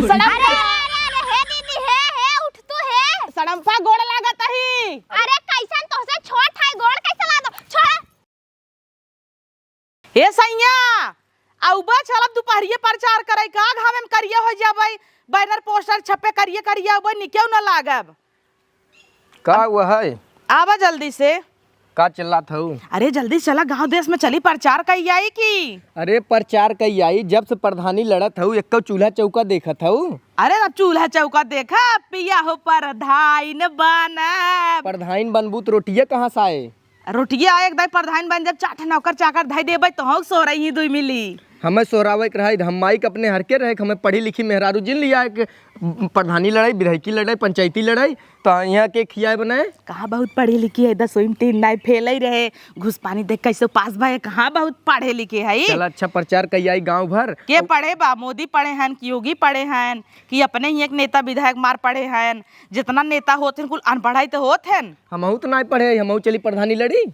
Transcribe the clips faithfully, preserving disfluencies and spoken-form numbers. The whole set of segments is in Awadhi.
सड़म-, अरे, अरे, अरे, हे दीदी, हे, हे, उठ तू, हे। सड़म्फा गोड़ लागत ही। अरे, कैसन तोहसे छोट है, गोड़ कैसे ला दो? छोड़। हे सैया, अउबा चलब दुपहरिये प्रचार करे, का घामे में करिया होइ जाबै, banner poster छपे करिये करिया, अउबा निकेउ न लागब। का हुआ है? आवा जल्दी से। का चिल्लात हऊ? अरे जल्दी चला, गाँव देश में चली प्रचार कई आई की। अरे प्रचार कई आई, जब से प्रधानी लड़त हऊ, एक्को चूल्हा चौका देखत हऊ? अरे अब चूल्हा चौका देखा, पिया हो प्रधान बनब। प्रधान बनबू त रोटिये कहाँ से आए? रोटिये आए, एक दाई प्रधान बन जब चाट नौकर चाकर धई देबै, तोहूँ सोरही दुई मिली। हमें सोरावे के रहे, हम माई के अपने हर के रहे, हमें पढ़ी लिखी मेहरारू जिन लिया के प्रधानी लड़ाई, विधायकी लड़ाई, पंचायती लड़ाई, तो यहाँ के खियाए बनाए। कहाँ बहुत पढ़ी लिखी है, दसवीं में तीन नाई फेल ही रहे, घूस पानी देख कैसे पास भए, कहाँ बहुत पढ़े लिखे है। चल अच्छा प्रचार कई आई गाँव भर। के पढ़े बा, मोदी पढ़े हन कि योगी पढ़े हन कि अपने ही एक नेता विधायक मार पढ़े हन? जितना नेता होत हन कुल अनपढ़ाई तो होत हन। हमहू तो नाई पढ़े, हमहू चली प्रधानी लड़ी।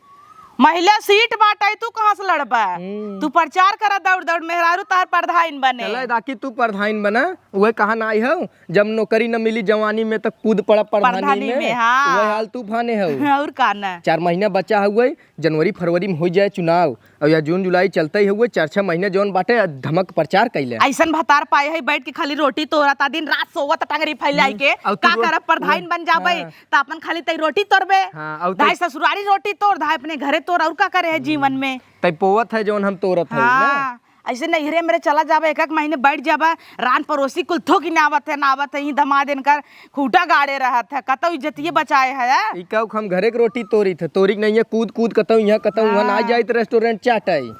महिला सीट बाटे, तू कहाँ से लड़बा? हम्म। तू प्रचार करा दौड़ दौड़, मेहरारू तार प्रधान बने। चले दाकी तू प्रधान बना, उहे कहा नाई हौ, जब नौकरी न मिली जवानी में त कूद पड़ा प्रधानी प्रधानी में, में, हाँ। उहे हाल तू फाने हौ। और का ना। चार महीना बचा हुए, जनवरी फरवरी में हो जाए चुनाव, और या जून जुलाई चलते ही हुए, चार छह महीने जौन बाटे धमक प्रचार कैले। ऐसन भतार पाए है बैठ के खाली रोटी तोरता, दिन रात सोवत टंगरी फैलाई हम्म, के, और तू का रो-, करब प्रधान रो-, बन जाबे, हाँ। त अपन खाली तई रोटी तोरबे। हाँ, और तई धाई ससुरारी रोटी तोर, धाई अपने घरे तोर, और का करे है जीवन में? तई पोवत है जौन हम तोरत है ना। हाँ, ऐसे नैहरे मेरे चला जाबे, एक एक महीने बैठ जाबे, रान पड़ोसी कुल थोक ही ना आवत है, ना आवत है, ई दमाद इनकर खूटा गाड़े रहत है, कतौ इज्जतिये बचाए है। ई का हम घरे के रोटी तोरी थे, तोरी के नहीं है, कूद कूद कतौ यहाँ कतौ वहाँ ना हाँ। जाइत restaurant चाटे।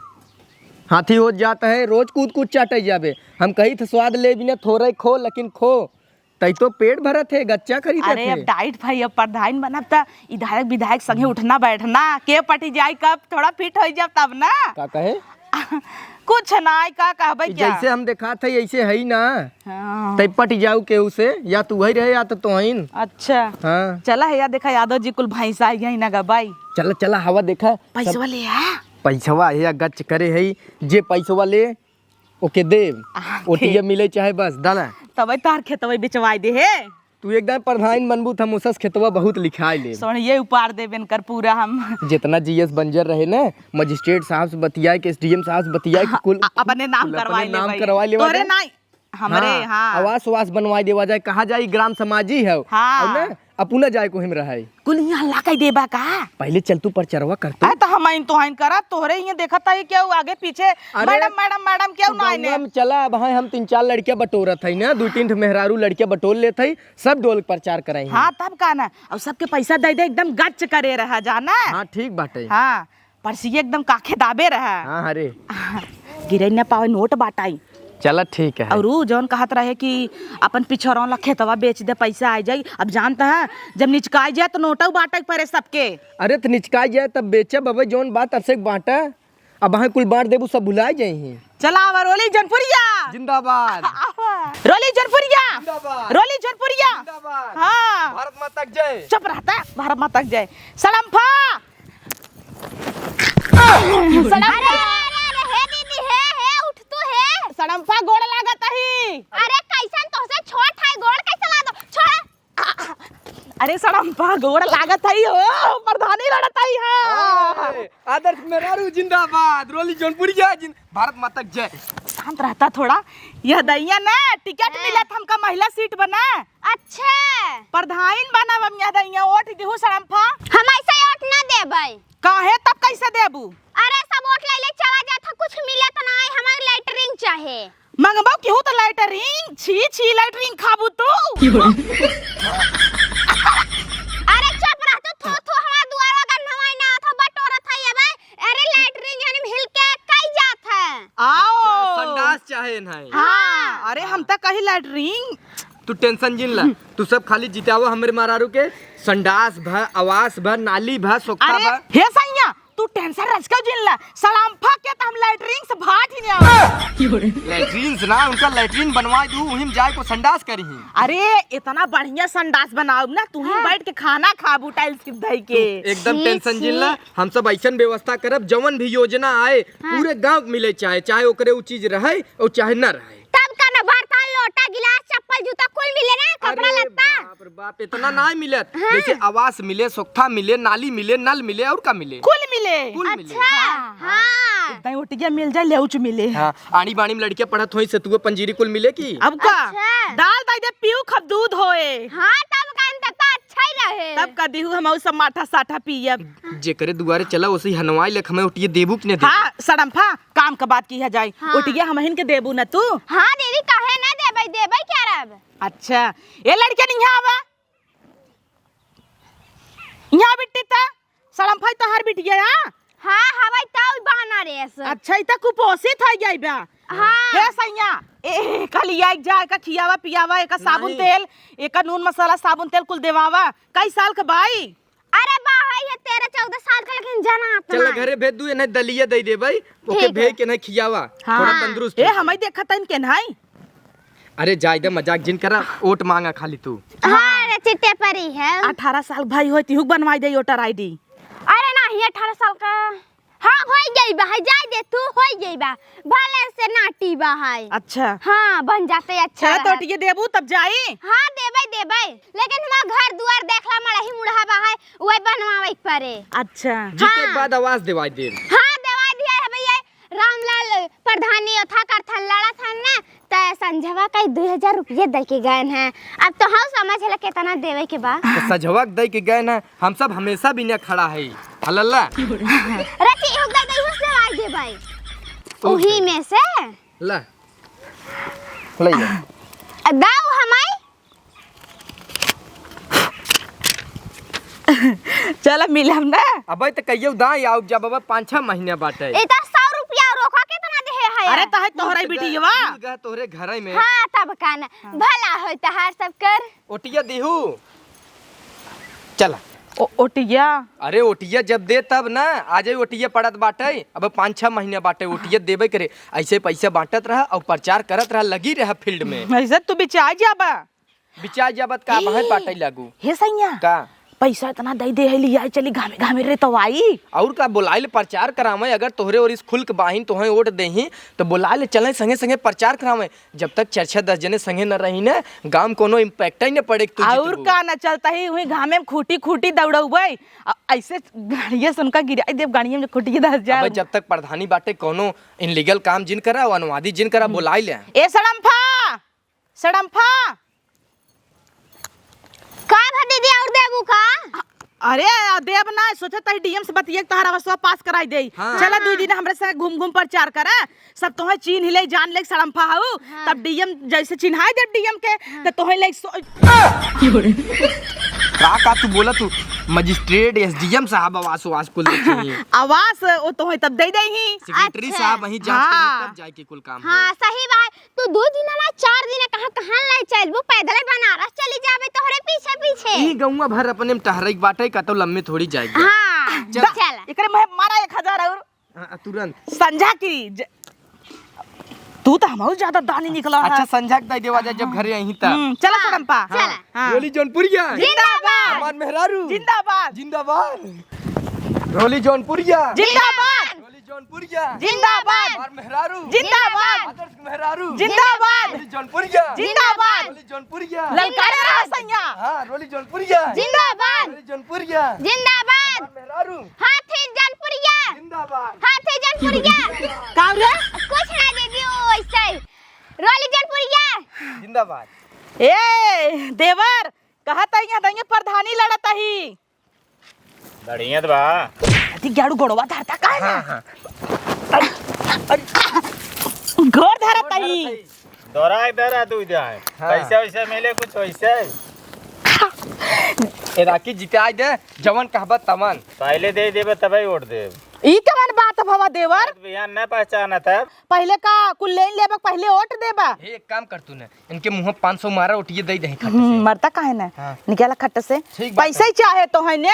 हाथी होत जात है, रोज कूद कूद चाटे जाबे। हम कही थे स्वाद ले बिना थोड़े खो, लेकिन खो। तई तो पेट भरत है, गच्चा खरीदत अरे, है। अब diet भाई, अब प्रधान बनब त विधायक, विधायक संगे उठना बैठना, के पटी जाई, कब थोड़ा fit होई जाब तब ना। का कहे? कुछ ना, का कहबे ई क्या? जैसे हम देखात है, ऐसे है ही ना। हाँ। तई पटी जाऊ केहू से, या तू वही रहे, या तो तोहिन। अच्छा। हाँ। चला है, या देखा, यादव जी कुल भैंसा आई है ना गबाई। चला, चला, हवा देखा। पैसवा सब ले आ। पैसवा है या गच करे है, जे पैसवा ले, ओके देव। आ, ओटिया ठीक। मिले चाहे बस, डाला। तबे तार खेतवा बेचवाई दे हे। तू एकदम प्रधान बनबू त हम उसस खेतवा बहुत लिखाई ले। सुन, ये उपार देबे इनकर पूरा हम। जितना जीएस बंजर रहे ना, मजिस्ट्रेट साहब से बतियाए के, एसडीएम साहब से बतियाए के, हाँ, कुल अ-, अपने नाम कुल अपने करवाई ले नाम भाई। करवाई लेवा तोरे जाए। नाई, हमरे, हाँ, हाँ। आवास वास बनवाई देवा जाए, कहा जाए ग्राम समाजी है। हाँ। और ना, अपना जाए को हम रहे। कुल यहाँ ला के देबा का? पहले चल तू परचरवा कर तू। अरे तो हम आइन तो आइन करा, तोहरे यहाँ देखत है कि आगे पीछे अरे, मैडम, मैडम, मैडम क्यों तो ना आइने? गौवा में चला, अब हैं हम तीन चार लड़कियाँ बटोरत है ना, दू तीन ठे मेहरारू लड़कियाँ बटोर लेत है, सब डोल प्रचार कराई हैं। हाँ, तब का ना, और सबके पैसा दे दे, एकदम गच करे रहा जाना। हाँ, ठीक बाटे। हाँ, परसिये एकदम काखे दाबे रहा। हाँ, हाँ रे। गिरे न पावे, नोट बाटाई। चला ठीक है। और ऊ जौन कहत रहे कि अपन पिछड़ौला खेतवा बेच दे, पैसा आ जाई। अब जानता है, जब निचकाई जाए तो नोटऊ बाटे के पड़े सबके। अरे तो निचकाई जाए तब बेचब, अबे जौन बात अब से बांटा, अब हाँ कुल बांट देबू, सब भुला जाई हैं। चला आवा, रोली जौनपुरिया। जिंदाबाद। आवा। रोली जौनपुरिया। जिंदाबाद। रोली जौनपुरिया। जिंदाबाद। हाँ। भारत माता की जय। चुप रहता, भारत माता की जय। सड़म्फा। सड़म्फा। अरे, अरे, अरे, अरे, हे दीदी, हे, हे, उठ तू, हे। सड़म्फा गोड़ लागत ही। अरे, कैसन तोहसे छोट है, गोड़ कैसे ला दो? छोड़। अरे सड़म्फा, गोड़ लागत है हो, प्रधानी लड़त है हो। अरे, आदर्श मेहरारू जिंदाबाद, रोली जौनपुरिया जिन-, भारत माता की जय। शांत रहता थोड़ा। यह दैया ना टिकट हाँ। मिलत हमका महिला सीट बना। अच्छा। प्रधान बनब हम यह दैया, वोट दिहू सड़म्फा। हम ऐसे वोट ना देबै। काहे तब कैसे देबू? अरे सब वोट ले ले चला जात है, कुछ मिलत ना है, हमारे लेटरिन चाहे। मंगबो केहू त लेटरिन, छी, छी, लेटरिन खाबू तू। अरे चुप रह तू, थू, थू, हमार दुआरवा गंधवाई ना, थू बटोरत है ये बे। अरे लेटरिन यानी हिल के कई जात है। आओ। अच्छा, संडास चाहे नहीं। हाँ। अरे हम त कही लेटरिन। तू tension जिन ला, तू सब खाली जितावा हमरे मारारू के, संडास भा, आवास भा, नाली भा, सोखता अरे, भा। हे सैया, तू tension रचका जिन ला, सड़म्फा के त हम लेटरिन से भाट ही नहीं आवे। लेटरिन से ना, उनका लेटरिन बनवा दू, वहीं में जाए को संडास करी। अरे, इतना बढ़िया संडास बनाओ ना, तू ही हाँ। बैठ के खाना खाबू tiles के धई के। तू एकदम छी, tension जिन ला, छी। हम सब ऐसन व्यवस्था करब, जवन भी योजना आए, हाँ। पूरे गांव के मिले चाहे, चाहे ओकरे उ चीज रहे और चाहे ना रहे। तब का ना बर्तन, लोटा, गिलास, जूता कुल मिले ना, कपड़ा अरे लत्ता। बाप रे बाप, इतना ना मिलत। हाँ। जैसे आवास मिले, सोखा मिले, नाली मिले, नल मिले, और का मिले? कुल मिले। कुल मिले। अच्छा, हाँ। हाँ। इतना ओटिया मिल जाए, लेउच मिले। हाँ, आनी बानी में लड़कियां पढ़त होई, सतुआ पंजीरी कुल मिले की? अब का? अच्छा। दाल दई दे, पीऊ खब दूध होए। हाँ, तब का, तब तो अच्छा ही रहे। तब का दिहू हम सब माठा साठा पियब। जेकरे दुआरे चला, ओसे हनवाई लेख हमें ओटिया देबू कि नहीं देबू? हाँ, सड़म्फा, काम का बात किहा जाए। हाँ। ओटिया हमहिन के देबू न तू? हाँ दीदी, काहे ना देबै, देबै क्या रब? अच्छा, ए लड़कियन, इहाँ आवा। इहाँ बिट्टी त, सड़म्फा ई तोहार बिटिया, हाँ? हाँ, हवै त बाना रे से। अच्छा, ई त कुपोषित होइ गई बा। हाँ। हे सैया, ए, ए, का लिया एक जा, एका खियावा पियावा, एका साबुन नहीं। तेल, एका नून मसाला, साबुन तेल कुल देवावा। कई साल के बाई? अरे बा, है ये तेरह चौदह साल का, लेकिन जना चल ना। घरे भेज दू, इन्हें दलिया दे दे भाई, ओके ठीक भेज है। के नहीं खियावा, हाँ। थोड़ा हाँ। तंदुरुस्त ए, हो। हमें देखा तन के नहीं। अरे जाए दे, मजाक जिन करा, ओट मांगा खाली तू। हाँ, अरे चिट्टे परी है। अठारह साल भाई होई, तिहुक बनवाई दे वोटर आईडी। अरे नाही, अठारह साल का। हाँ, होई गई बा, है, जाए दे तू, होई गई बा। भले से नाटी बा है। अच्छा। हाँ, बन जाते अच्छा चला तो रहा। ये देबू तब जाई। हाँ, देबै, देबै। लेकिन हमार घर दुआर देखला, मड़ही मुड़हा बा है, वही बनवावे के परे। अच्छा। जीते के हाँ। बाद आवास देवाई देब। हाँ, देवाई दिया है भैया। रामलाल प्रधानी ओथा करथन, लड़त हन ना, त संझवा का दुई हजार रुपये दे के गए हैं। अब तो हम समझ ले कितना देवे के बा। तो संझवा के दे के गए ना, हम सब हमेशा बिना खड़ा है। हलल्ला। अरे ती हो गई, दे हो से आई दे भाई। ओ ओही भाई। में से। ला। ले ले। दाऊ हमाई। चल मिल हम ना। अबे त कहियो दाई आउब जब अबे पाँच छह महीने बाटे। ए त सौ रुपया रोका कितना दे है? अरे त है तोहरे कुल बिटियवा। कुल गा तोहरे घरे में। हाँ, तब का ना। हाँ। भला होई तहार सब कर। ओटिया दिहू। चल। ओ-, ओटिया। अरे ओटिया जब दे तब ना, आ जाई ओटिया पड़त बाटे। अब पाँच छह महीने बाटे, ओटिया देबे करे। ऐसे पैसा बांटत रहा और प्रचार करत रहा, लगी रहा फील्ड में। ऐसे तू बिचाई जाबा। बिचाई जाबत का ए, बहन बाटे लागू। हे सैया। का? पैसा इतना दे दे है, लिया चली घामे घामे रे तो आई। और का बोलाइल प्रचार करावे, अगर तोहरे और इस खुल के बाहिन तोहे वोट देही, तो बोलाइल चले संगे संगे प्रचार करावे। जब तक चार छह दस जने संगे न रही न, गांव कोनो impact ही न पड़े कि तू और जीतबू। का न चलता ही, वही घामे में खूटी खूटी दौड़ौबै। आ, ऐसे गाड़िया से उनका गिराई देब, गाड़िया में खूटी दस जाए। अबे जब तक प्रधानी बाटे, कोनो illegal काम जिन करा, अनुवादी जिन करा, हम्म। बोलाई ले। ए सड़म्फा, सड़म्फा। का भा दीदी, और देबू का? अरे, देब ना, सोचत हई डीएम से बतिया के तोहरा बसवा पास कराई देई। हाँ। चला, दुई दिन हमरे संगे घूम घूम प्रचार करा, सब तोहे चीन्ह ले, जान ले, सड़म्फा हऊ। हाँ। तब डीएम जैसे चिन्हाई देब डीएम के, हाँ। तो तोहे ले सो- का, का तू बोला तू? मजिस्ट्रेट, एसडीएम साहब आवास वास कुल देखिए। आवास वो तोहे तब दे देही। सेक्रेटरी अच्छा। साहब वहीं जांच हाँ। करी, तब जाए के कुल काम हाँ, होई। सही बात। तू दो दिन ना, चार दिन कहाँ, कहाँ ले चलबू? पैदल बनारस चली जाबे तोहरे पीछे पीछे। ई गौवा भर अपने में टहरई के बाटे, कतौ लम्बे थोड़ी जाए के बा। हाँ, चल। चल। एकरे मुँहे मारा एक हजार और। हाँ, तुरंत। संझा की ज-, तू तो हमहू ज्यादा दानी निकला है। अच्छा, संझा के दे देवा जा, जब हाँ। घरे आई तब। हम्म, चला हाँ, सड़म्पा। चला। हाँ। रोली जौनपुरिया। जिंदाबाद। हमार मेहरारू। जिंदाबाद। जिंदाबाद। रोली जौनपुरिया। जिंदाबाद। रोली जौनपुरिया। जिंदाबाद। हमार मेहरारू। जिंदाबाद। आदर्श मेहरारू। जिंदाबाद। रोली जौनपुरिया। जिंदाबाद। रोली जौनपुरिया। ललकारे रहा सैया। हाँ, रोली जौनपुरिया। जिंदाबाद। रोली जौनपुरिया। जिंदाबाद। हमार मेहरारू। हाथी जौनपुरिया। जिंदाबाद। हाथी जौनपुरिया। का रे? कुछ ना दीदी, वो वैसे ही। रोली जौनपुरिया। जिंदाबाद। ए, देवर, कहत है यहाँ दइया प्रधानी लड़त ही। बढ़िया त बा। अति गाड़ू गोड़वा धरता काहे ना? हाँ, हाँ। गोड़ धरत ही। दोराई दे रहा तू जाए। हाँ। पैसा वैसा मिले कुछ वैसे। ए राखी जिताई दे, जवन कहबा तवन। पहले दे देबे तबे वोट देब। ई कवन बात भवा देवर? आज बिहान न पहचानत है। पहले का कुल लेन लेबा, पहले वोट देबा। हे, एक काम कर तू ने, इनके मुँह पाँच सौ मारा, ओटिए दे दही खट से। हम्म, मरता काहे ना? हाँ। निकाला खट से। ठीक बात पैसे है। ही चाहे तो है ने।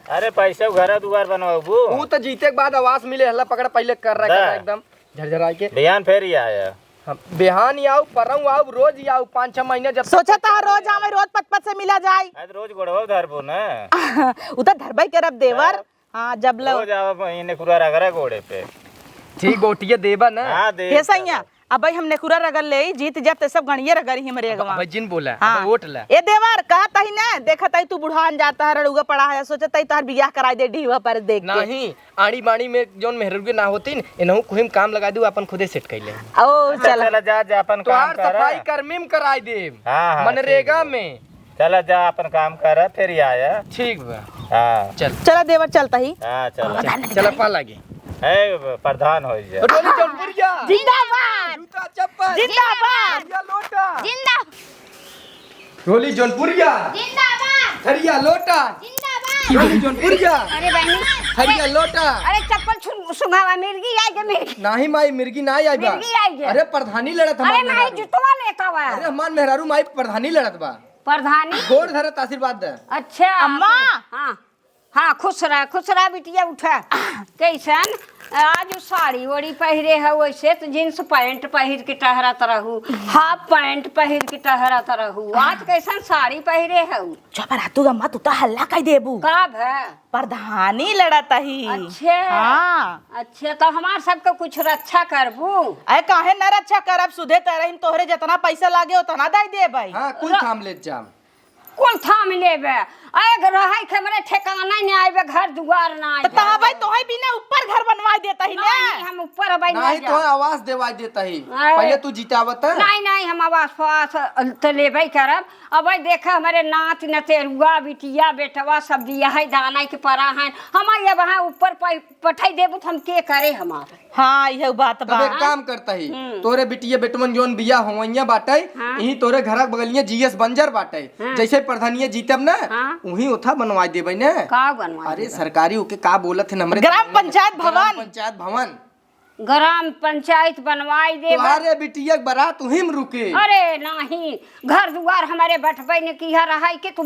अरे पैसे घर दुआर बनवाबू। ऊ तो जीते के बाद आवास मिले, हल्ला पकड़ पहले कर रहा, कर रहा दा। एकदम झरझराई के। बिहान फेर ही आया। हम बिहान ही आऊ, परऊ आऊ, रोज ही आऊ, पाँच छह महीने जब तक सोचा था रोज आवे, रोज पचपच से मिला जाए। आज रोज गोड़वा धरबो ना। उ तो धरबे करब देवर। हाँ। हाँ, जब लो। रोज आवा बहिने कुरा रगड़ा गोड़े पे। ठीक, ओटिया देबा ना? हाँ, दे हे सैया, चला। अबे हम नेकुरा रगड़ लेई, जीत जाब त सब गणिये रगड़ी हमरे अब, अगवा। अबे जिन बोला, हाँ। अबे वोट ला। ए देवर, कहत ही ना, देखत ही तू बुढ़ान जाता है, रड़ुआ पड़ा है, सोचत ही तोहर बियाह कराई दे डीहवा पर देख के। नहीं, आड़ी बाड़ी में जौन मेहरुआ ना होतीन, इनहू कोई में काम लगा दू, अपन खुदे सेट कर ले। ओ, अच्छा, चला। चला जा, जा अपन काम तोहार कर। सफाई कर्मी में कराई देब। हाँ, हाँ, मनरेगा ठीक बा। में। चला जा, अपन काम कर, फिर आया। ठीक बा। हाँ। चल। चला देवर, चलता ही। हाँ, चला। चल, चला पा लागे। ए, प्रधान हो जा। डोली जौनपुरिया। जिंदाबाद। जूता चप्पल। जिंदाबाद। थरिया लोटा। जिंदा। डोली जौनपुरिया। जिंदाबाद। थरिया लोटा। जिंदाबाद। डोली जौनपुरिया। अरे बहनी। थरिया लोटा। अरे चप्पल छु-, सुंघावा, मिर्गी आई गे, मिर्गी। नाही माई, मिर्गी नाही आई बा। मिर्गी आई गे। अरे प्रधानी लड़त अरे हमार नाही, मेहरारू। जूतवा लेता हुआ। अरे हमार मेहरारू माई प्रधानी लड़त बा। प्रधानी? गोड़ धरत आशीर्वाद दे। अच्छा, अम्मा। हाँ। हाँ, खुश रह, खुश रह बिटिया, उठा। कैसन? आज उ साड़ी ओड़ी पहिरे है, वैसे तो जींस पैंट पहिर के टहरत रहू, हाफ पैंट पहिर के टहरत रहू। आज कैसन साड़ी पहिरे है? चुप रह तू अम्मा, तू तो हल्ला कर देबू। का भे? प्रधानी लड़त ही। अच्छा। हाँ। अच्छा, तो हमार सबके कुछ रक्षा करबू? अरे काहे न रक्षा करब, सुधे तरह हम तोहरे जितना पैसा लागे उतना दे देबै। हाँ, कुल र- थाम लेत जाम। कुल थाम लेबे। एक रहै के हमरे ठिकाना नहीं आइबे, घर दुआर ना तो आइबे। तहबै तोहै बिना ऊपर घर बनवाई देता ही ना। नहीं, हम ऊपर अबै ना नहीं, जा। तोहै आवास देवाई देता ही। अरे। पहले तू जितावत है। नहीं, नहीं, हम आवास फास तो लेबै करब। अबै देखा हमरे नात नतेरुआ, बिटिया, बेटवा सब बियाह दाना के परा हैं। हम अब वहाँ ऊपर पै-, पठाई देबू तो हम के करे हमार? हाँ, इहे बात तब बा। एक काम करता ही, हम्म। तोरे बिटिया बेटवन जौन बिया होवइया बाटे, हाँ। यही तोरे घरा के बगलिया जीएस बंजर बाटे। हाँ। जैसे प्रधानिया जीतब ना, हाँ। उही ओथा बनवाई देबै ना। का बनवाई अरे, देबै? सरकारी ओके का बोलत है, हमरे ग्राम पंचायत ग्राम भवन। पंचायत भवन। ग्राम पंचायत बनवाई देबै। तोहरे बिटिया के बारात उही में रुके। अरे, नहीं, घर दुआर हमरे बटबै ने किहा रहै कि तू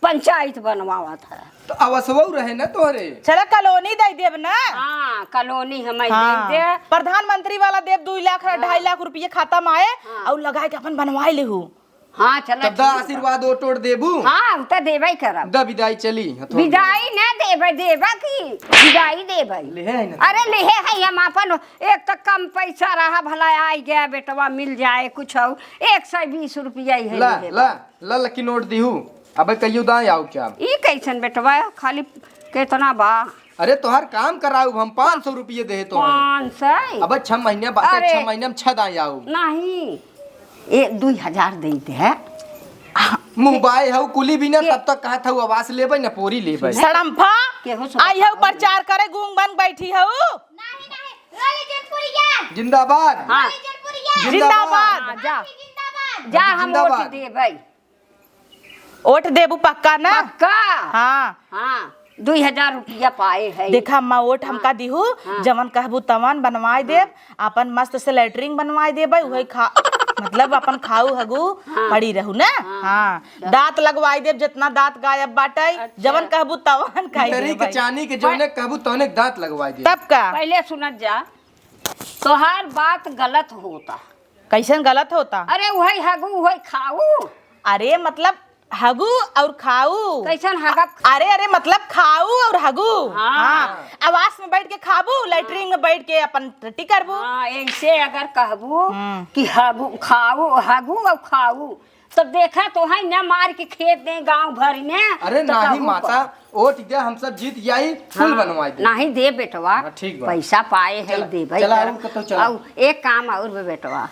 पंचायत बनवावत है। तो आवासवो रहे ना तोहरे। चला कॉलोनी दे देब ना। हाँ, कॉलोनी हमें हाँ। दे दे। प्रधानमंत्री वाला देब, दो लाख, हाँ। ढाई लाख रुपये खाता में आए, हाँ। और लगाए के अपन बनवाए लेहू। हाँ, चला तब दा ठीक बा। आशीर्वाद ओट ओट देबू। हाँ, उ तो देबे करब। दा विदाई चली, हथवा विदाई ना देबे, देबे की? विदाई देबे। लेहे है ना। अरे लेहे है, हम अपन एक तो कम पैसा रहा, भला आई गया बेटवा, मिल जाए कुछ और। एक सौ बीस रुपया ही है, ला, लेहे ला। बा। ला लकी नोट दिहू, अबे कहियो दाएं आऊ क्या? ई कैसन बेटवा, खाली केतना बा? अरे तोहार काम कराऊ हम पाँच सौ रुपये दे तो। पाँच सौ? अबे छह महीने बाद, अरे। छह महीने में छह दाएं आऊ। नहीं, ए, दुई हजार दे दे। मुँह बाए हऊ कुली भी ना, के- तब तक कहत हऊ आवास लेबै ना पोरी लेबै। सड़म्फा, केहू से आई हऊ बताओ। प्रचार करे, गूंग बन बैठी हऊ। नहीं, नहीं, रोली जनपुरिया। जिंदाबाद। हाँ। रोली जनपुरिया। जिंदाबाद। हाँ, जा। जिंदाबाद। जा, हम जिंदाबाद। वोट देबै। वोट देबू पक्का ना? पक्का। हाँ। हाँ, दुई हजार रुपया पाए है। देखा अम्मा, वोट हाँ। हमका दिहू, हाँ। जवन कहबू तवन बनवाए देब, हाँ। अपन मस्त से लेटरिन बनवाए देबै, उहे खा, मतलब अपन खाऊ हगू हाँ। पड़ी रहू ना। हाँ। हाँ। दांत लगवाए देब, जितना दांत गायब बाटे, अच्छा। जवन कहबू तवन खाई भीतरी के देबै। चानी के जौने कहबू तौने दांत लगवाए देब। तब का? पहले सुनत जा, तोहार बात गलत होता। कैसन गलत होता? अरे उहे हगू, उहे खाऊ। अरे मतलब हगू और खाऊ। कैसन हगब? अरे, अरे, मतलब खाऊ और हगू। हाँ। हाँ। आवास में बैठ के खाबू, हाँ। लेटरिन में बैठ के अपन टट्टी करबू। हाँ, ऐसे अगर कहबू हम्म। कि हगू, खाऊ, हगू और खाऊ, तब देखा तो है ना मार के खेत दे गांव भर में। अरे तो नहीं कहू माता, पर। वोट दे, हम सब जीत जाई, फूल हाँ, बनवाई दे। नहीं दे बेटवा, हाँ, ठीक बा। पैसा पाए है चला, देबै चला, करब। और कतौ चला। और एक काम और बे बेटवा,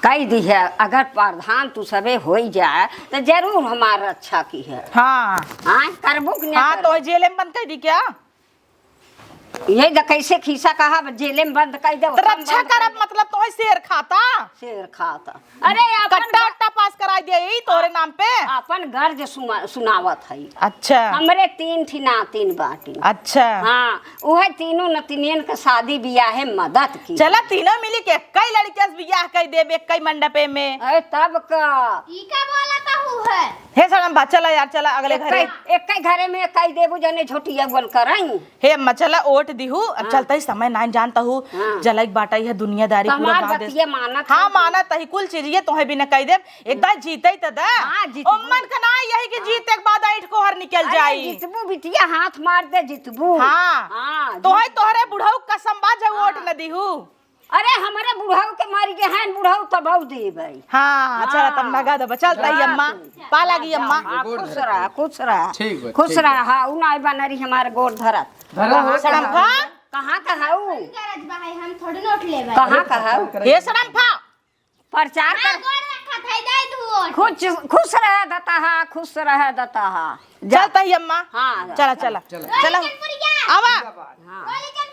कह दी है, अगर प्रधान तू सबे होई जाए, तो जरूर हमार रक्षा की है। हाँ। हाँ, करबू कि नहीं हाँ, करबू? तो जेले में बंद कर दी क्या? यही तो कैसे खीसा कहा, जेले में बंद कर दे, तो रक्षा करब, मतलब तोहे शेर खाता? शेर खाता। अरे, अपन कट्टा ग-, उट्टा पास कराई दिया यही तोरे नाम पे। अपन गर्ज सुमा-, सुनावत है। अच्छा। हमरे तीन ठी नातिन बाटी। अच्छा। हाँ, उहे तीनों नतिनियन के शादी बियाहे मदद की। चला, तीनों मिली के कई लड़के से बियाह कर देबे, कई मंडपे में। अरे, तब का? ई का बोलत हू है? हे सड़म्फा, चला यार, चला अगले घरे। एक कई घरे में कई देबू जने झोटिया गोल करई। हे अम्मा, चला वोट दिहू, अब हाँ। चलता ही समय नाइन जानता हूँ, हाँ। जलई के बाटा यह दुनियादारी तो पूरा हमार गाँव देश। बतिया मानत हाँ, है। मानत ही कुल चीज ये तोहे बिना कह देब, एक बार जीते ही तो दा। हाँ, जीतबू। ओमन का ना यही कि हाँ। जीते के बाद ऐंठ कोहर निकल अरे, जाई। जीतबू बिटिया, हाथ मार दे जीतबू। हाँ। हाँ, तोहे जीतबू। तोहरे बुढ़ऊ कसम बा जब वोट हाँ। न दिहू। अरे, हमरे बुढ़ऊ के मर हैं बुढ़ऊ तब देबै। हाँ, चला तब हाँ। नगद अब। चल तई हाँ, अम्मा, तू। पा लागी अम्मा। हाँ, गोड़ खुश धरत रहा, है। खुश रहा। ठीक बा, खुश ठीक रहा, बा। हाँ, उ नाई बनरी हमार गोड़ धरत। धरा बहुत है। सड़म्फा? कहाँ का हऊ? गरज बा है, हम थोड़ी नोट लेबै। कहाँ का हऊ? हे सड़म्फा। प्रचार हाँ, कर। गोड़ रखा था, दे दू वोट। खुश, खुश रह दतहा, खुश रह दतहा। जा। चल तही अम्मा। हाँ, जा। चला, चला। चला। चला। रोली चनपुरिया। आवा। जिंदाबाद। हाँ। रोली चनपुरिया।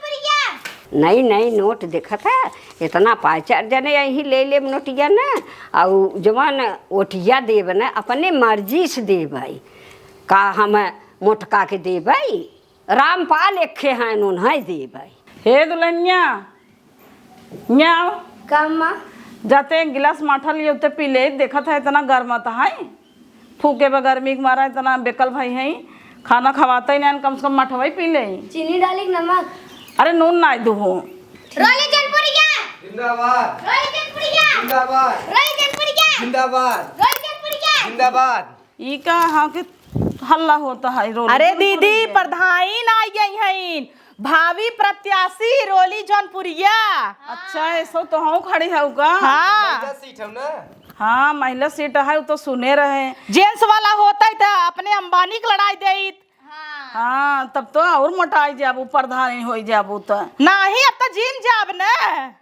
नई, नई नोट देखत है, इतना पाँच चार जने यही ले लेब नोटिया न, अउ जवन ओटिया देब न, अपने मर्जी से देबै। का हम मोटका के देबै? रामपाल एक्खे हैं, उन्हें देबै। हे दुल्हनिया, यहाँ आओ। का अम्मा? जाते एक गिलास माठा लिए, उते पी ले, देखत है इतना गर्मत है। फूके बा गर्मी के मारा इतना बेकल भई है, खाना खवाते ही नहीं, कम से कम मठवा ही पी ले। चीनी डाली कि नमक? अरे नून नाई दुहू। रोली चनपुरिया। जिंदाबाद। रोली चनपुरिया। जिंदाबाद। रोली चनपुरिया। जिंदाबाद। रोली चनपुरिया। जिंदाबाद। ई का हाँ के हल्ला होता है, रोली अरे चनपुरिया। दीदी, प्रधान आई गई हैं, भावी प्रत्याशी रोली जौनपुरिया। अच्छा, ऐसो तो हम खड़ी हऊ का? हाँ। महिला सीट हऊ ना? हाँ, महिला सीट है, उ तो सुने रहे। जेंट्स वाला होता है तो अपने अंबानी के लड़ाई देइत। हाँ। हाँ, तब तो और मोटाई जाबू, प्रधानी होई जाबू तो। नाही, अब तो जिम जाब न।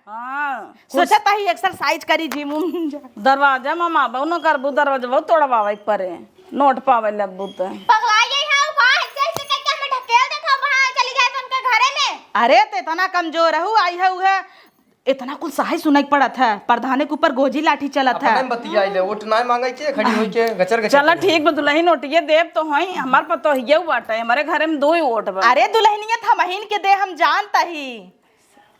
हाँ। सोचत ही एक्सरसाइज करी, जिम उम जा। दरवाजा में माँ बाबू न करबू, दरवाजा बहुत तोड़वावे के पड़े, नोट पावे लगबू तो। पगला गई है, वो कहाँ ऐसे ऐसे करके हमें ढकेल देत हो, वहाँ चली जाए तो उनके घरे में। अरे, तो इतना कमजोर रहू, आई है उहे, इतना कुल सहाय सुनाई पड़त है, प्रधाने के ऊपर गोजी लाठी चलत है। अपने में बतियाई ले, वोट ना मांगे के, खड़ी होई के, गचर गचर चला करी। ठीक बा, दुल्हन वोटिये देब तो हई, हमार पतोहिये बाटे, हमारे घरे में दो ही वोट बा। अरे दुल्हनिया, हमहिन के दे, हम जानता ही।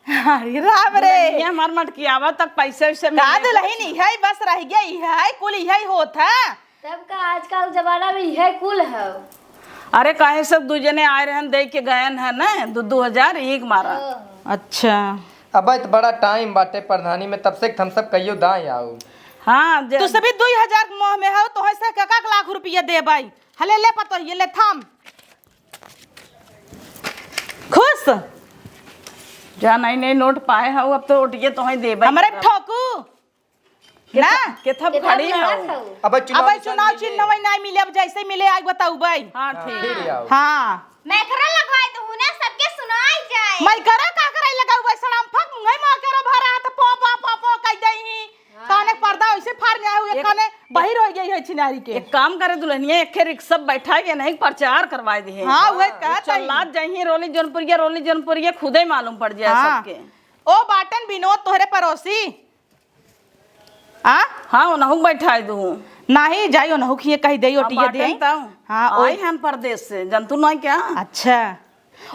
अरे राम रे। दुल्हनिया हमार मटकियावा तक पैसे वैसे का मिले। दुल्हन इहै बस रह गया, इहै कुल इहै होत है। तब का आजकल जमाना में इहै कुल है। अरे काहे सब दू जने आए रहन, दे के गयन है ना, दू दू हजार एक मारा। ओह। अच्छा। अब तो बड़ा टाइम बाटे प्रधानी में, तब से हम सब कहियो दाएं आओ। हाँ, जे तू सभी दुई हजार के मोह में हो, तो है से एक एक लाख रुपया देबै। हले ले पतोहिये, ले थाम। खुश? जा नहीं, नहीं नोट पाए हो, अब तो वोटिये तो है देबै। हमरे ठोकू। ना? केथा, केथा केथा खड़ी खड़ी हो? हो? अबे चुनाव अबे निशान चुनाव मिले। चिन्ह वही नहीं मिले, अब जैसे मिले आइ बताउबै। हाँ, हाँ, ठीक। फिर आओ। हाँ। मैं करा लगवाए तो हूँ ना, सबके सुनाई जाए। मैं करा का कराई लगाउबै, सड़म्फा मुँहे में करा भरा हाथ पो, पो, पो, पो कह दे ही। हाँ। काने पर्दा वैसे फाड़ ले आऊ, एक एक काने बहिर हो गई है छिनारी के। एक काम करे दुल्हनिया, एक खे रिक्शा बैठा के नहीं प्रचार करवाए दे। हाँ, वही हाँ। कहत चल ही। लाद जाइए रोली जौनपुरिया, रोली जौनपुरिया खुदे मालूम पड़ जाए हाँ। सबके। ओ बाटन विनोद तोहरे पड़ोसी। आ? हाँ, ओनहु के बैठाई दूँ। नाही, जाई ओनहु खिए कही देई, हाँ, ओटिए बाटेन देई। तब। हाँ, ओ आई हन परदेस से, जनतू नहीं क्या? अच्छा।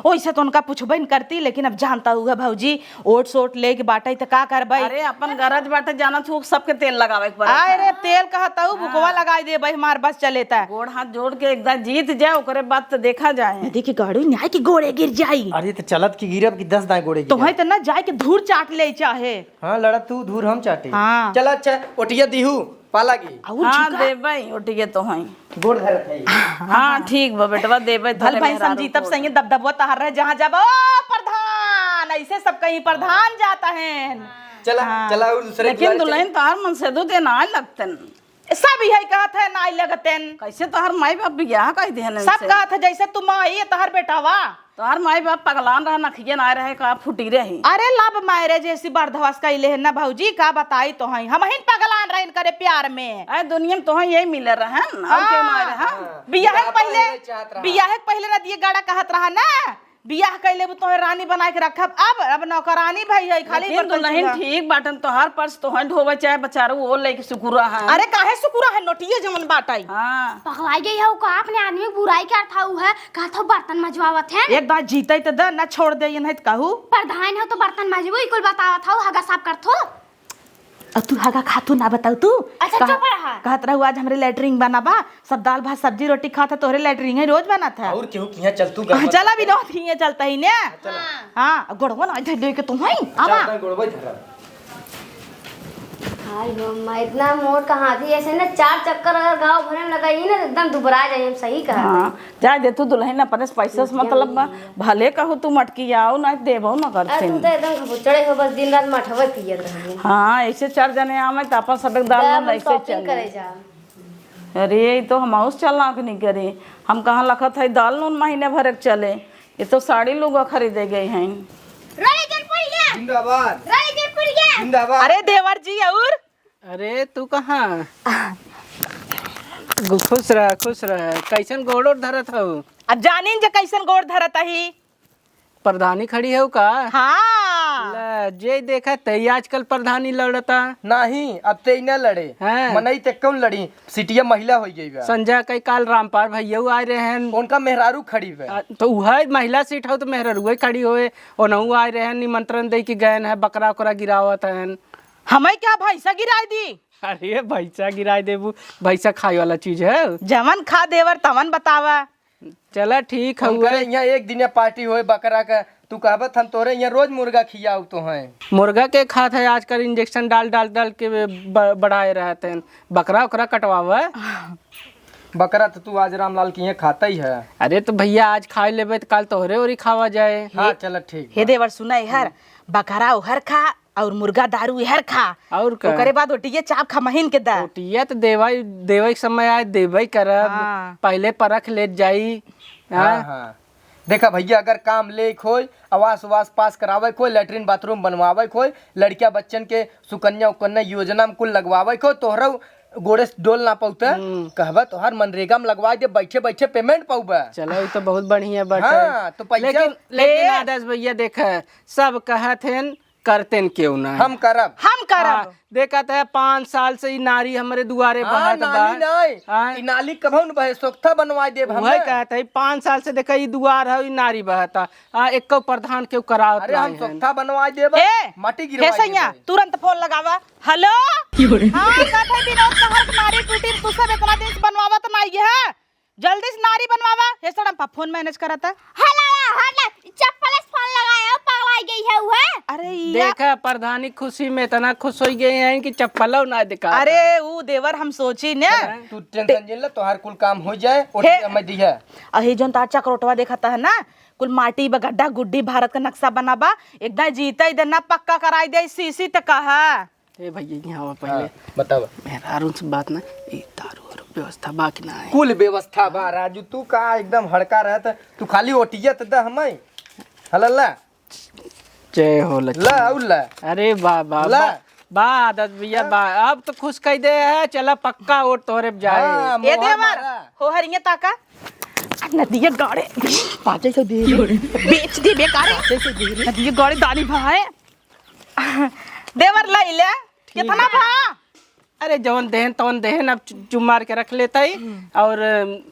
ओइसे तो उनका पुछबे न करती, लेकिन अब जानता हुआ भौजी, ओट सोट लेके बाटे त का करबे? अरे, अपन गरज बाटे, जानत हूँ, सबके तेल लगावे के पड़त आय है। रे, तेल कहत हूँ, हाँ। भुकवा लगाई देबे, हमार बस चले त। गोड़ हाथ जोड़ के एकदम जीत जाए, ओकरे बाद तो देखा जाए। देखी गाड़ू न्याय के गोड़े गिर जाई। अरे, तो चलत की गिरब की दस दाएं गोड़े गिरब। तोहे तो ना जाए के धूर चाट ले चाहे। हाँ, लड़ा तू धूर हम चाटी। हाँ। चल अच्छा, ओटिया दिहू, पाला की। अउर हाँ, झुका। देबै, ओटिया तो हई। गोड़ धरत है। हाँ, ठीक बा बेटवा, देबै भल तोरे भाई मेहरारू समझी, तब को। सही दबदबो तहार रहे, जहाँ जाबो, "ओ, प्रधान", ऐसे सब कहीं, "प्रधान जाता है।" चला, हाँ। चला, और दूसरे लेकिन दुआरे चला। दुल्हन तहार मन से दो दिन आए लगतन। सब यही कहत है, "नाई लगतेन।" कैसे तोहर माई बाप बियाह कह दिहन सब इनसे? कहत है, "जैसे तू माई है, तोहर बेटावा।" तोहर माई बाप पगलान रहे, नखिए ना रहे, का फूटी रही। अरे love marriage ऐसी बर्धवस कैले है ना भौजी, का बताई तोहई, हमहिन पगलान रहे इनकरे प्यार में। अरे दुनिया में तोहई यही मिले रहन, और क्यों ना हाँ। रहन? हाँ। बियाह के बियाह पहले, पहले चाहत रहा। बियाह के पहले रदिए गाड़ा कहत रहा ना, बियाह कैले अब तोहे रानी बनाए के रखब, अब, अब नौकरानी भई है, खाली लेकिन बर्तन दुल्हन चूल्हा। ठीक बाटन, तोहार पर्स तोहे ढोवे चाहे बेचारू वो लेके सुकुरा है। अरे काहे सुकुरा है, नोटिये जमन बाटई। हाँ। पगलाई गई है, का अपने आदमी के बुराई करत हऊ है, कहत हऊ बर्तन मजवावत है। एक दाई जीते त द, ना छोड़ दे, ये नहीं त कहू। प्रधान हो तो बर्तन मजबू, ई कुल बतावत हऊ, हगा साफ करत हो। अब तू हगा खातू ना बताऊ तू। अच्छा, कहा-, चुप रहा। कहत रहू आज हमरे लेटरिन बना बा, सब दाल भात सब्जी रोटी खात है, तोहरे लेटरिन है रोज बनत है। और केहू किहाँ चल तू हाँ, गलत चला बात भी है। नौत किहाँ चलता ही ने। चला। हाँ। हाँ, गोड़वा ना धर लेके तू हई। चल, आवा। तैं गोड़वा धरा। आई हो अम्मा, इतना मोट का हाथी, ऐसे ना चार चक्कर अगर गाँव भरे में लगाई ना, तो एकदम दुबरा जाई, हम सही कहा हाँ, जाए दे तू दुल्हन, अपने से पैसा से मतलब बा, भले कहू तू मटकी आओ ना देबो न अरे करथिन। तू तो एकदम घबुचड़े हो, बस दिन रात मठवे पियत रहबू। हाँ, ऐसे चार जने आवे तो अपन सब एक दाल दाल में ऐसे shopping चल करे जा। अरे, ये तो हम हाउस चलना के नहीं करे। हम कहाँ लखत है दाल नून महीने भर के चले। ये तो साड़ी लुगा खरीदे गए हैं। रानी जौनपुरिया। जिंदाबाद। रानी जौनपुरिया। जिंदाबाद। अरे देवर जी और। अरे तू कहाँ? गु-, खुश रह, खुश रह। कैसन गोड़ ओड़ धरत हऊ? अब जानिन जे कैसन गोड़ धरत ही। प्रधानी खड़ी है का? हाँ। ले, जे देखा ते ही आजकल प्रधानी लड़ता। नहीं, अब ते ही ना लड़े। हाँ। मनई ते कौन लड़ी? सिटिया महिला हो गई बा। संजय कई काल रामपाल भैया आए रहे हैं। उनका मेहरारू खड़ी बा। आ, तो वह महिला सीट हो तो मेहरारू खड़ी होए। ओनहु आए रहे हैं, निमंत्रण दे के गए हैं, बकरा उकरा गिरावत हैं। हमें क्या भैंसा गिराई दी? अरे भैंसा गिराई देबू, भैंसा खाए वाला चीज है? जवन खा देवर तवन बतावा। चला ठीक है, उनकरे यहाँ एक दिन पार्टी होए बकरा का, तू कहबत हम तोरे यहाँ रोज मुर्गा खियाऊ तो हैं। मुर्गा के खात है आजकल, इंजेक्शन डाल डाल डाल के ब-, बढ़ाए रहते हैं। बकरा उकरा कटवावे। बकरा तो तू आज रामलाल के यहाँ खाता ही है। अरे तो भैया आज खाए लेबे तो काल तोहरे ओरी खावा जाए। हाँ, हे, चला ठीक हे बा। देवर सुना यार, बकरा उहर खा और मुर्गा दारू इहर खा। और का? ओकरे बाद ओटिये चाप खा महीन के दा। ओटिया तो देवाई, देवे के समय आए, देवे करब। हाँ। पहले परख लेत जाई। हाँ, हाँ। हाँ। देखा भैया, अगर काम लेक होय, आवास उवास पास करावे के होय, लेटरिन बाथरूम बनवावे के होय, लड़किया बच्चन के सुकन्या उकन्या योजना में कुल लगवावे के होय, तोहरा गोड़े से डोल ना पौते, हम्म। कहबा तोहार मनरेगा में लगवाए दे, बैठे बैठे पेमेंट पौबा। चलो, ई तो बहुत बढ़िया बात है। हाँ, तो पैसा लेकिन, लेकिन ए- आदर्श भैया देखे, सब कहत हैं, करतेन केहू ना। हम करब। हम करब। हाँ, देखत है, पाँच साल से ई नारी हमरे दुआरे हाँ, बहत बा। नाली नहीं। हाँ। ई नाली कभौ न बहे, सोख्ता बनवाए देब हम। वही कहत है, पाँच साल से देखा, ई दुआर है, ई नारी बहता। आ, एको प्रधान केहू करावत अरे, हम नाई है। सोख्ता बनवाए देब, ए, माटी हे गिरवाए सैया, देब। तुरंत फोन लगावा। हेलो? की बोले? हाँ, कहत है, विनोद कहर के नारी टूटी, तू सब इतना दिन से बनवावत नाई है। जल्दी से नारी बनवावा। हे सड़म पा फोन मैनेज करता। हेलो, हेलो, चप्पल से फोन लगाया, पगलाई गई है उहे। अरे या देखा, प्रधानी खुशी में इतना खुश हो गए हैं कि चप्पलो ना दिखा। अरे ऊ देवर हम सोची ने। हाँ। तू टेंशन जिन ले, तोहार कुल काम हो जाए, और हे। मैं दी है। अही जोन तार चक्रोटवा देखता है ना, कुल माटी बा, गड्ढा गुड्ढी भारत का नक्शा बना बा, एकदम जीता इधर ना पक्का कराई दे, सीसी तक कहा। ए भैया, यहाँ आवा पहले। हाँ, बतावा। मेहरारू से बात ना, ई दारू और व्यवस्था बा कि ना है? कुल व्यवस्था बा राजू, तू का एकदम हड़का रहत, तू खाली ओटिया त द हमें। हला ला। जय हो लक्ष्मी। ला, आउ ला। अरे बा, बा, ला। बा, बा, आदत भैया, हाँ। बा, अब तो खुश कह दे है, चला पक्का वोट तोहरे पे जाए। हाँ, ए मोहर देवर, मारा। हो हरिया ताका। नदिया गाड़े, पाँचे सौ दे। बेच दे बेकार। पाँचे सौ दे। नदिया गाड़े दानी भाई। देवर लई ले। ठीक कितना बा। भा? अरे जवन देहन तवन देहन, अब चु-, चुप मार के रख लेता ही। हम्म। और,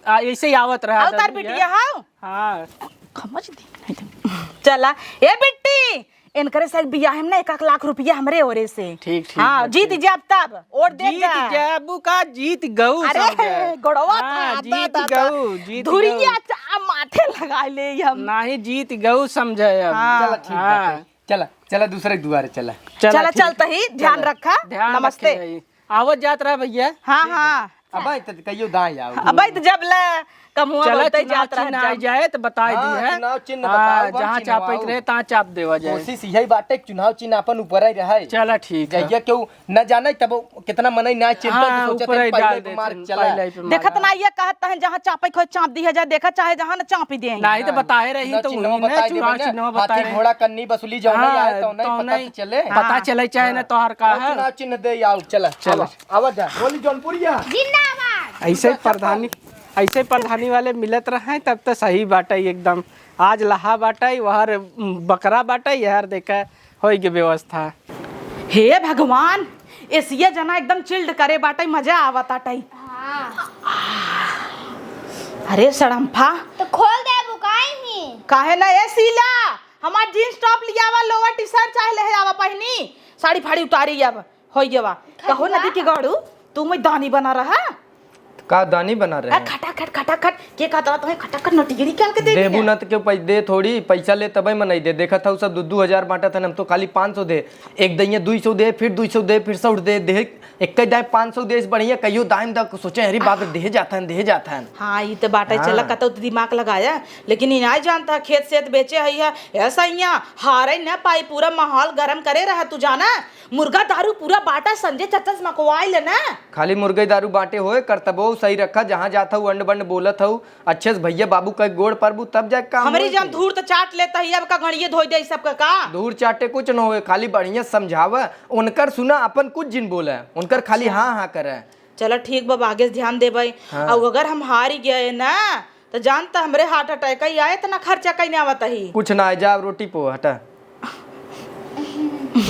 आ, ऐसे ही आवत रहा और तार दस बिटिया भैया। हाउ? हाँ। खमच दी। चला, ए बिट्टी, इनकरे साथ बियाह में ना एक, एक लाख रुपया हमरे ओरे से। ठीक, ठीक हाँ, बा, जीत ठीक। जाब तब, वोट दे जीत जा। जाबू का, जीत गऊ अरे, समझे। गोड़वा हाँ, था, जीत दा, दा, दा। गऊ, जीत धुरिया गऊ। चा-, माथे लगा ले हम। नाही, जीत गऊ समझे अब। हाँ। चला, ठीक हाँ। बात है। चला, चला, दूसरे दुआरे चला। चला, चला, ठीक। चलत ही, ध्यान चला, रखा। ध्यान नमस्ते। रखे है। आवत जात रहा भैया। हाँ, ठीक है। हाँ। अबे, त कहियो दाई आओ। अबे, त जब ले कमुआ चला, बहुते चुनाव जात रहा चिन्ह आ जब। जाए, त बताई हाँ, दी है। चुनाव चिन्ह हाँ, बताओ, बम जहाँ चिन्ह चापे आओ। के रहे, तहाँ चाप देवा जाए। कोशिश यही बाटे कि चुनाव चिन्ह अपन ऊपर ही रहे। चला, ठीक है। जहिया केहू न जाने, तब कितना मनई ना चिंता, हाँ, तो सोचत ऊपर है, ही पहले डाल पे देते मार हैं, चला। पहले ही पे मार। देखत ना, ये कहत हैं, जहाँ चापे खोए चाप दिया जाए, देखा चाहे जहाँ न चाप ही दे। नहीं, तो ना, बताए रही, ना तो चिन्हवा वही ना, बताए देबे चुनाव ना। चिन्हवा बताए हाथी रही। घोड़ा कन्नी बसुली जौन हाँ, आए, तौन तो पता नहीं। तो चले। पता हाँ। चले, चाहे ना हाँ। तोहर का तो है। चुनाव चिन्ह दे आओ, चला, चला। आवा। आवा जा, बोली जौनपुरिया। जिंदाबाद। ऐसे ही प्रधानी, ऐसे ही प्रधानी वाले मिलत रहे, तब तो सही बाटे एकदम। आज लहा बाटे, वहर बकरा बाटे, यार देखा, होई के व्यवस्था। हे भगवान, एसिया जना एकदम चिल्ड करे बाटे, मजा आवत आटे। हाँ। अरे सड़म्फा। तो खोल दे बुकाई ही। काहे ना ए शीला, हमार जींस टॉप लियावा, लोअर टी शर्ट चाहे ले आवा पहनी, साड़ी फाड़ी उतारी अब, होई गवा। कहो खजुआ। नदी के गड़ू, तू मैं दानी बना रहा। का दानी बना रहे आ, हैं? खटा खट, खटाखट, के कहत रहा तुम्हें खटाखट नोटिगरी के अलग दे देबू दिया? ना तो क्यों पै-, दे थोड़ी, पैसा ले तबे मनई दे। देखत हऊ सब दू दू हजार बांटत हन, हम तो खाली पाँच सौ दे। एक दइया दुई सौ दे, फिर दुई सौ दे, फिर सौ दे, दे। एक दाए पाँच सौ देस बढ़िया, कहियो दाएम दा सोचे, "अरे बाप रे, देहे जात हन, देहे जात हन।" हाँ, ई तो बाटे, हाँ। चला कतौ तो दिमाग लगाया, लेकिन ई नाई जानता, खेत सेत बेचे हई है, ऐसा हियाँ हारे न पाई, पूरा माहौल गरम करे रहा, तू जाना, मुर्गा दारू पूरा बाटा, संजय चचा से मकवाई लेना। खाली मुर्गा दारू बाटे होए, करतबो सही रखा, जहाँ जात हऊ, अंड बंड बोलत हऊ, अच्छे से भैया बाबू के गोड़ परबू, तब जाके काम हमरी होई जन के। धूर तो चाट लेता ही, अब का गणिये धोई दे सबका का? धूर चाटे कुछ न होए, खाली बढ़िया समझावा, उनकर सुना, अपन कुछ जिन बोले, उनकर खाली अच्छा। हाँ, हाँ करे। चला ठीक बा, आगे से ध्यान देबै। हाँ। अउ अगर हम हारी गए ना, तो जानता हमरे heart attack ही आए, इतना खर्चा कहीं आवत ही। कुछ ना आए, जा रोटी पो, हटा।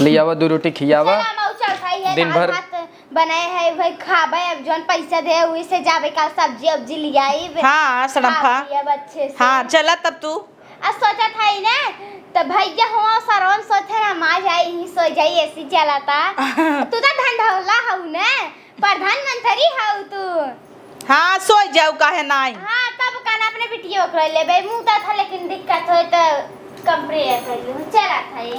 ले आवा, दू रोटी खियावा। चला, हम चल खाई है, दिन दाल भर। भात बनाए है, वही खाबे। अब जौन पैसा दे, वही से जाबे, काल सब्जी उब्जी लियाई। हाँ, सड़म्फा। खा पियब अच्छे से। हाँ, चला तब तू। आ सोचत है ना, तो भैया हुआ सरवन सोचे ना, हम आ जाई, ही सो जाई, एसी चलाता। तू तो धंधौला हऊ ना, प्रधानमंत्री हऊ तू। हाँ, सोई जाऊ, काहे नाई? हाँ, तब कान अपने बिटिया ओकरा लेबे, मुँह तो था, लेकिन दिक्कत होए तो compare कर लूँ, चला था ये।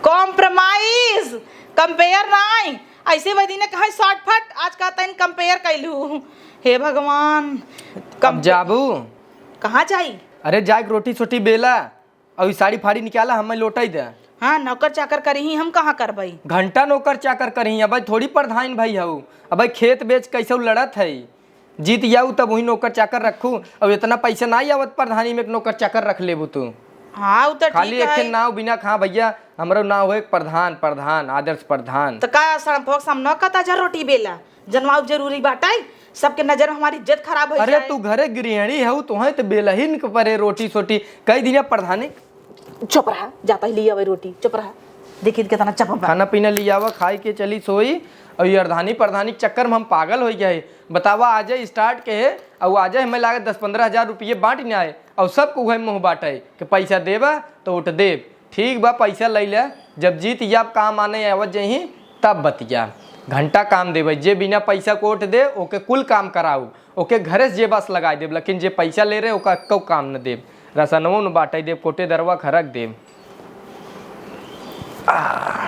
Compromise, compare नाई, ऐसे वही दिन कहाँ short फट, आज का तैन compare कैलू। हे भगवान, अब compare जाबू? कहाँ जाई? अरे, जाए के रोटी सोटी बेला, अउ ई साड़ी फाड़ी निकाला, हमें लोटाई दे। हाँ, नौकर चाकर करी ही, हम कहाँ करबई? घंटा नौकर चाकर करी ही, अबे थोड़ी प्रधान भाई हऊ। अबे खेत बेच कैसे लड़त है, जीत जाऊ तब वही नौकर चाकर रखू। अब इतना पैसा ना आवत प्रधानी में, एक नौकर चाकर रख लेबू तू। हाँ, उ तो खाली ठीक एक है। नाव बिना खा भैया, हमरो नाव हो एक प्रधान, प्रधान, आदर्श प्रधान। तो का सड़म फोक सामने का ताजा रोटी बेला? जनवाऊ जरूरी बाटे, सबके नजर में हमारी इज्जत खराब हो अरे जाए। तू घरे गृहिणी हऊ, तोहे तो बेलहिन के परे रोटी सोटी। कई दिन प्रधानी। चुप रहा, जाता ही ले आवे रोटी, चुप रहा। देखी कितना चपल बा। खाना पीना ले आवा, खाई के चली सोई। और ये अर्धानी प्रधानी के चक्कर में हम पागल हो गए है। बतावा, आजे start के है, और आजे हमें लागे दस पन्द्रह हजार रुपये बांट ना आए, और सबको वही मुँह बाटे कि पैसा देबा तो वोट देब। ठीक बा, पैसा लइ ले, जब जीत जाब काम आने आवत जही, तब बतिया। घंटा काम देबै, जे बिना पैसा के वोट दे, ओके कुल काम कराऊ, ओके घरे से जेबा से लगाई देब, लेकिन जे पैसा ले रहे, ओका एक्को काम न देब। रसनवो न बाटै देब, कोटेदरवा खरक देब। आ।